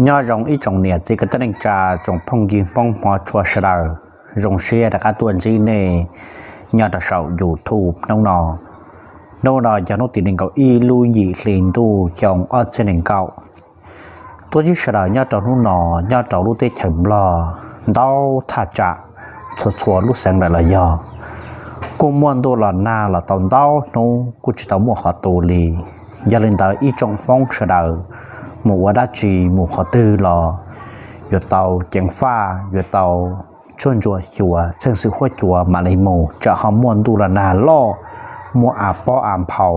Nyob zoo ib tsoom niam txiv kwv tij neej tsa, tsoom phooj ywg Hmoob hmov tshua sawv daws, zoo siab rov qab tuaj ntsib nej nyob rau saum YouTube hnub no. Hnub no yog hnub tim nees nkaum ib lub yim hli ntuj xyoo ob txhiab nees nkaum. Tuaj ntsib sawv daws nyob rau hnub no, nyob rau lub teb chaws Nplog ntau thaj tsam txhua txhua lub xeev lawm los yog kuj muaj ntuj los nag los tau ntau hnub kuj tsis tau muaj qhov tu li. Yog li ntawd ib tsoom Hmoob sawv daws mus ua dab tsi mus qhov twg los yuav tau ceev faj, yuav tau tsuag ntsuam xyuas txheej xwm huab cua mam li mus, tsam ho muaj ntuj los nag loj, muaj av pob av nphau.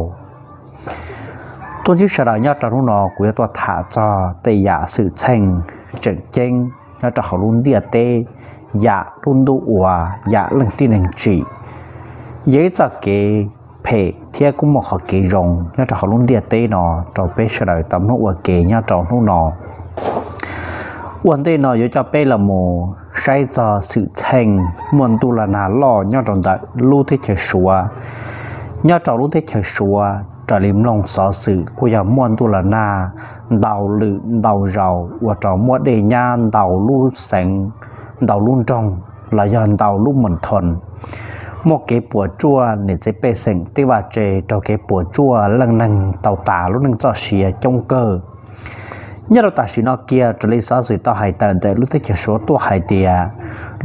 Tuaj ntsib sawv daws nyob rau hnub no kuv yuav tuaj tham txog tej yam xwm txheej tseem ceeb nyob rau hauv lub ntiaj teb, yam lub ntuj ua, yam leej tib neeg tsim, yog ib txoj kev phem thiab kuj muaj qhov kev zoo nyob rau hauv lub ntiaj teb no rau peb sawv daws tau mloog ua ke nyob rau hnub no. Ua ntej no yuav coj peb los mus saib txog xwm txheej muaj ntuj los nag loj nyob rau ntawm lub teb chaws Suav. Nyob rau lub teb chaws Suav raws li mloog xov xwm kuj yog muaj ntuj los nag ntau lwm ntau zaus ua rau muaj dej nyab ntau lub xeev, ntau lub nroog los yog ntau lub moos thoos, muaj kev puas tsuaj niam txiv pej xeem tej vaj tse, raug kev puas tsuaj leej neeg tau tas lub neej txoj sia coob kawg. Nyob rau tam sim no kiag raws li xov xwm tau hais tawm ntawm lub teb chaws Suav tuaj hais tias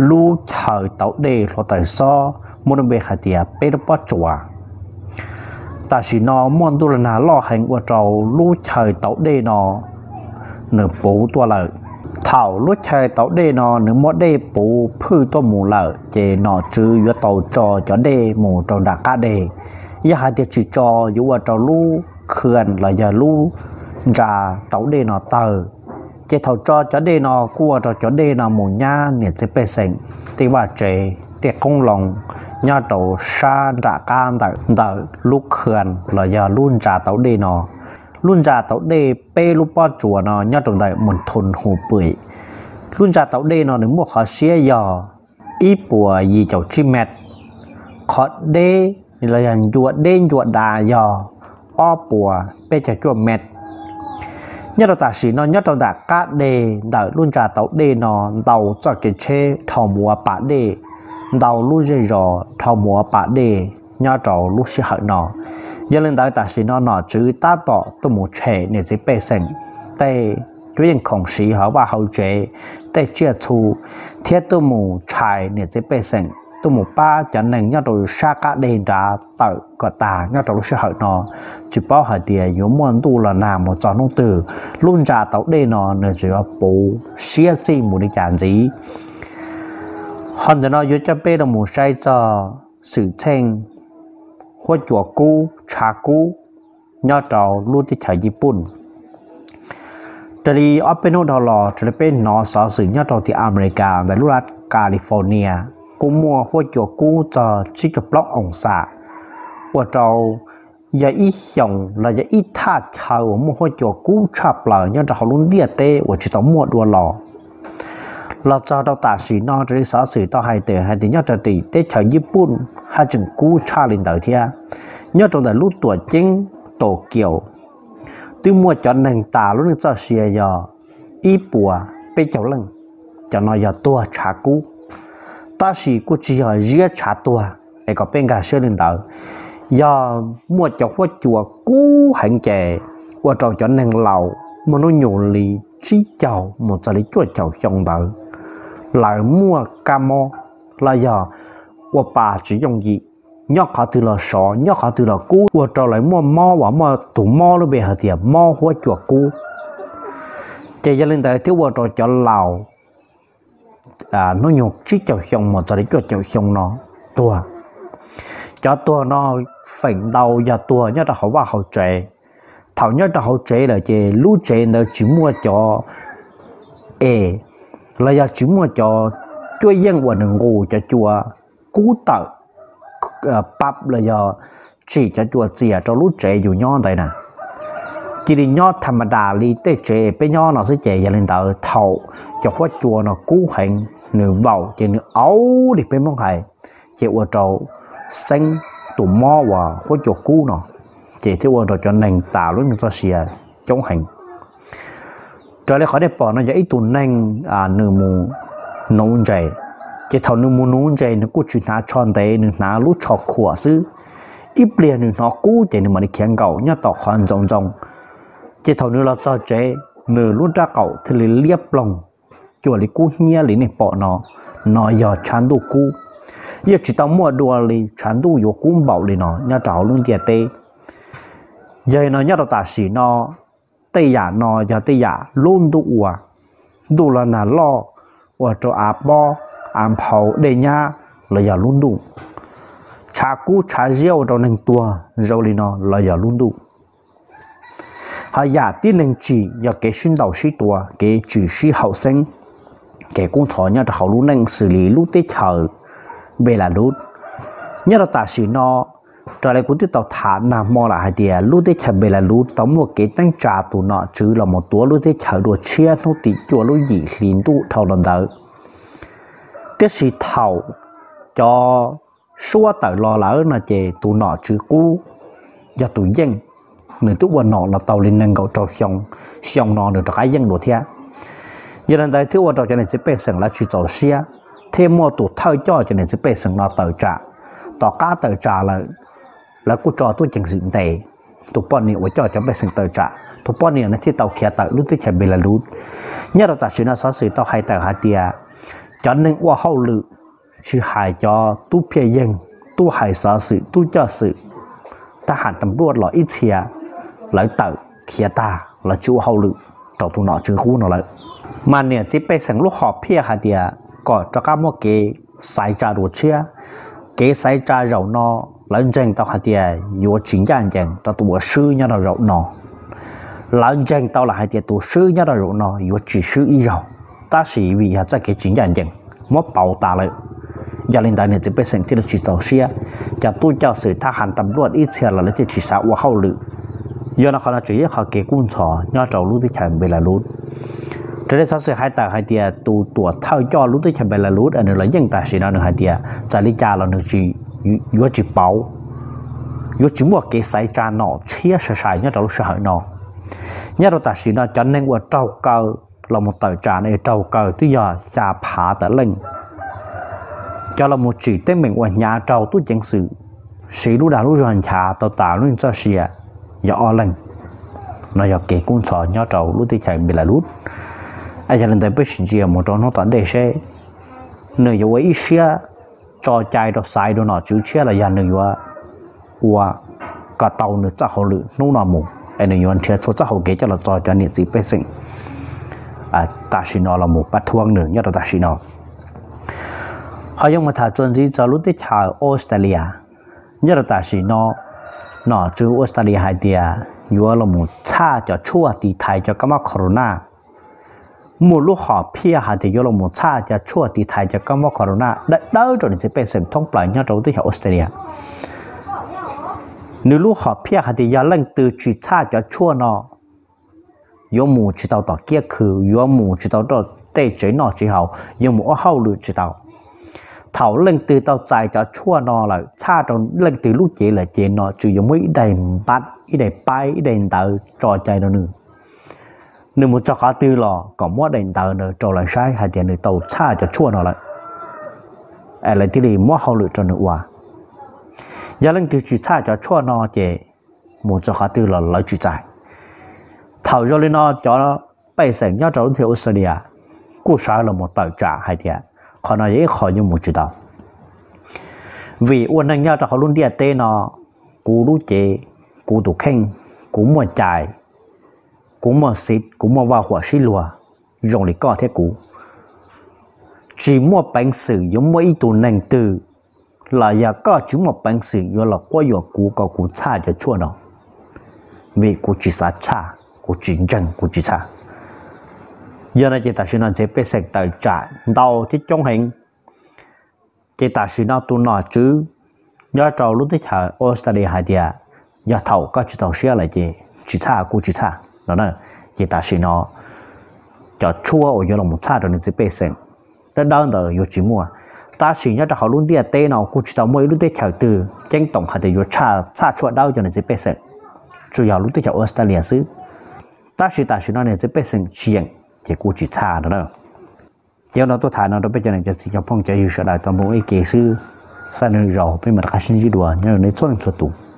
lub chaw tauv dej hluav taws xob muaj lub npe hais tias peb lub pob tsuas. Tam sim no muaj ntuj los nag loj heev ua rau lub chaw tauv dej no nws puv tuaj lawm. Thaum lub chaw tauv dej no nws muaj dej puv phwj tuaj mus lawm ces nom tswv yuav tau tso cov dej mus rau nram qab deg. Yog hais tias tsis tso yuav ua rau lub khw los yog lub ntsa tauv dej no tawg, ces thaum tso cov dej no kuj ua rau cov dej no mus nyab niam txiv pej xeem tej vaj tse, tej qoob loo nyob rau sab nram qab ntawm ntawm lub khw los yog lub ntsa tauv dej no. Lub ntsa tauv dej peb lub pob tsuas no nyob rau ntawm moos thoos Hu Pwm. Lub ntsa tauv dej no nws muaj qhov siab yog ib puas yim caum tsib mev, qhov deb los yog ncua deb ncua dav yog ob puas peb caug cuaj mev. Nyob rau tam sim no nyob rau nram qab deg ntawm lub ntsa tauv dej no ntau txoj kev tsheb dhau mus ua pas dej, ntau lub zej zos dhau mus ua pas dej nyob rau lub sij hawm no. Yog li ntawd tam sim no nom tswv tab tom tuaj mus tshem niam txiv pej xeem tej cuab yeej khoom siv hauv vaj hauv tsev, tej tsiaj txhu, thiab tuaj mus tshais niam txiv pej xeem, tuaj mus pab cov neeg nyob rau sab qab deg nrad tawm kom tas nyob rau lub sij hawm no. Tsis paub hais tias yuav muaj ntuj los nag mus txog hnub twg, lub ntsa tauv dej no nws tseem yuav puv siab txij mus li cas ntxiv. Ho ntawm no yuav coj peb rau mus saib txog xwm txheej huab cua kub tshav kub nyob rau lub teb chaws Yiv Pooj. Raws li ob peb hnub dhau los raws li peb hnov xov xwm nyob rau tim Amelikas ntawm lub lab California kuj muaj huab cua kub txog tsib caug plaub oo xam, ua rau yog ib xyoos los yog ib thaj chaw uas muaj huab cua kub tshaj plaws nyob rau hauv lub ntiaj teb uas tsis tau muaj dua los. Los txog rau tam sim no raws li xov xwm tau hais tias hais tias nyob rau tim teb chaws Yiv Pooj haj tseem kub tshaj li ntawd thiab. Nyob rau ntawm lub tuam ceeb Tokyo twb muaj cov neeg tas lub neej txoj sia yog ib puas peb caug leej. Cov no yog tuag tshav kub, tab sis kuj tsis yog ziab tshav tuag es kom peb nkag siab li ntawd. Yog muaj cov huab cua kub heev ces ua rau cov neeg laus muaj hnub nyoog li tsib caug mus txog li cuaj caum xyoo ntawd, lawv muaj kab mob los yog ua pa tsis yooj yim, nyob qhov twg los sov, nyob qhov twg los kub, ua rau lawv muaj mob uas muaj tus mob lub npe hais tias mob huab cua kub. Ces yog li ntawd thiaj ua rau cov laus hnub nyoog tsib caug xyoo mus txog li cuaj caum xyoo no tuag. Cov tuag no feem ntau yog tuag nyob rau hauv vaj hauv tsev. Thaum nyob rau hauv tsev lawm ces lub tsev ntawd tsis muaj cov es los yog tsis muaj cov cuab yeej uas nws nqus cov cua kub tawm pab los yog tsim cov cua txias rau lub tsev yus nyob ntawd na. Cia li nyob tham ma das li tej tsev peb nyob no xwb ces yog li ntawd thaum cov huab cua no kub heev nws vaum ces nws auv li peb Hmoob hais, ces ua rau xeeb tus mob uas huab cua kub no, ces thiaj ua rau cov neeg tas lub neej txoj sia coob heev. Raws li qhov nej pom no yog ib tug neeg nws mus nuv ntses, ces thaum nws mus nuv ntses nws kuj tsis hnav tsho ntev, nws hnav lub tsho khuam xwb. Ib pliag nws hnov kub ces nws mam li khiav nkaum nyob tom qhov ntxoov ntxoo. Ces thaum nws los txog tsev, nws lub rab qaum thiaj li liab ploog cuag li kub hnyiab li nej pom no. No yog tshav ntuj kub, yeej tsis tau muaj dua li tshav ntuj yuav kub npaum li no nyob rau hauv lub ntiaj teb. Yog li no nyob rau tam sim no, tej yam no yog tej yam lub ntuj ua, ntuj los nag loj ua rau av pob, av nphau, dej nyab los yog lub ntuj. Tshav kub tshav ziab ua rau neeg tuag zoo li no los yog lub ntuj. Hos yam tib neeg tsim yog kev sib ntaus sib tua, kev tsis sib haum xeeb, kev kub ntxhov nyob rau hauv lub neej xws li lub teb chaws Belarus. Nyob rau tam sim no, raws li kuv twb tau tham nag hmo lawm hais tias lub teb chaws Belarus tau muaj kev teeb tsa tus nom tswv los mus tuav lub teb chaws dua tshiab hnub tim cuaj lub yim hli ntuj dhau los ntawd. Tiam sis thaum cov suab tawm los lawm no ces tus nom tswv qub yog tus yeej, nws twb ua nom los tau li nees nkaum rau xyoo, xyoo no nws rov qab yeej dua thiab. Yog li ntawd thiaj ua rau cov niam txiv pej xeem lawv tsis txaus siab, thiaj muaj tus thawj coj cov niam txiv pej xeem no tawm tsam. Tom qab tawm tsam lawm, lawv kuj tso tub ceev xwm ntes tus poj niam uas coj cov pej xeem tawm tsam, tus poj niam no thiaj tau khiav tawm lub teb chaws Belarus. Nyob rau tam sim no xov xwm tau hais tawm hais tias cov neeg ua hauj lwm, tsis hais cov tub phiaj yeeg, tub hais xov xwm, tub coj xwm, thab ham tas npluaj los ib txhia, lawv tawm khiav tag, lawv tsis ua hauj lwm rau tus nom tswv qub no lawm. Mas niam txiv pej xeem lub hom phiaj hais tias kom rov qab muab kev xaiv tsa dua tshiab. Kev xaiv tsa zaum no lawv ntseeg tau hais tias yuav tsis ncaj ncees rau tus uas swb nyob rau zaum no. Lawv ntseeg tau lawm hais tias tus swb nyob rau zaum no yuav tsis swb ib zaug, tab sis vim yog txoj kev tsis ncaj ncees muab pauv tas lawm. Yog li ntawd niam txiv pej xeem thiaj li tsis txaus siab, cov tub coj xwm thab ham tas npluaj ib txhia los lawv thiaj tsis xav ua hauj lwm. Yog no qhov no tseem yog qhov kev kub ntxhov nyob rau lub teb chaws Belarus. Raws li xov xwm hais tawm hais tias tus tuam thawj coj lub teb chaws Belarus nws los yeej tam sim no nws hais tias txawm li cas los nws yuav tsis pauv, yuav tsis muaj kev xaiv tsa nom tshiab sai sai nyob rau lub sij hawm no. Nyob rau tam sim no cov neeg uas raug kaw los mus tawm tsam no raug kaw twb yog xya phav tawm leej. Cov los mus tsim teeb meem uas hnyav raug tub ceev xwm siv lub dag lub zog nchav tau tas lub neej txoj sia yog ob leeg. No yog kev kub ntxhov nyob rau lub teb chaws Belarus. Yog li ntawd peb sim ntsia mus rau hnub tom ntej seb nws yuav ua ib siab tso cai rau xaiv dua nom tswv tshiab los yog nws yuav ua kom tau nws txoj hauj lwm hnub no mus es nws yuav nrhiav txhua txoj hauv kev coj los txog cov niam txiv pej xeem tam sim no los mus pab thuab nws nyob rau tam sim no. Ho yuav mus tham txuas ntxiv txog lub teb chaws Australia. Nyob rau tam sim no, nom tswv Australia hais tias yuav los mus txhaj cov tshuaj tiv thaiv cov kab mob corona. Muaj lub hom phiaj hais tias yuav los mus txhaj cov tshuaj tiv thaiv cov kab mob corona dawb dawb rau niam txiv pej xeem thoob plaws nyob rau lub teb chaws Australia. Nws lub hom phiaj hais tias yog leej twg tsis txhaj cov tshuaj no yuav mus tsis tau tom kiab khw, yuav mus tsis tau rau tej tsev noj tsev haus, yuav mus ua hauj lwm tsis tau. Thaum leej twg tau txais cov tshuaj no lawm txhaj rau leej twg lub cev lawm ces nom tswv yuav muab ib daim npab, ib daim paib, ib daim ntawv tso cai rau nws. Nws mus txog qhov twg los kom muab daim ntawv ntawd rau lawv saib hais tias nws tau txhaj cov tshuaj no lawm, es lawv thiaj li muab hauj lwm rau nws ua. Yog leej twg tsis txhaj cov tshuaj no ces mus txog qhov twg los lawv tsis txais. Thaum zoo li no cov pej xeem nyob rau lub teb chaws Australia kuj sawv los mus tawm tsam hais tias qhov no yog ib qho yuav mus tsis tau. Vim ua neeg nyob rau hauv lub ntiaj teb no, kuv lub cev, kuv tus kheej, kuv muaj cai, kuv muaj xiv, kuv muaj vaj huam sib luag zoo li koj thiab kuv. Tsis muaj peev xwm yuav muaj ib tug neeg twg los yog koj tsis muaj peev xwm yuav los quab yuam kuv kom kuv txhaj cov tshuaj no, vim kuv tsis xav txhaj, kuv tsis ntseeg, kuv tsis txhaj. Yog no ces tam sim no niam txiv pej xeem tawm tsam ntau thiab coob heev. Ces tam sim no tus nom tswv nyob rau lub teb chaws Australia hais tias yog thaum koj tsis txaus siab lawm ces tsis txhaj kuj tsis txhaj no. Ces tam sim no cov tshuaj uas yuav los mus txhaj rau niam txiv pej xeem dawb dawb ntawd yuav tsis muaj. Tab sis nyob rau hauv lub ntiaj teb no kuj tsis tau muaj ib lub teb chaws twg ceeb toom hais tias yuav txhaj tshuaj dawb cov niam txiv pej xeem, tsuas yog lub teb chaws Australia xwb. Tab sis tam sim no niam txiv pej xeem tsis yeem, ces kuj tsis txhaj no na. Ces no tuaj tham no rau peb cov niam cov txiv cov phooj cov ywg sawv daws tau mloog ib ke xwb, xab nws zaus peb mam rov qab sib ntsib dua nyob nej txhua leej txhua tus.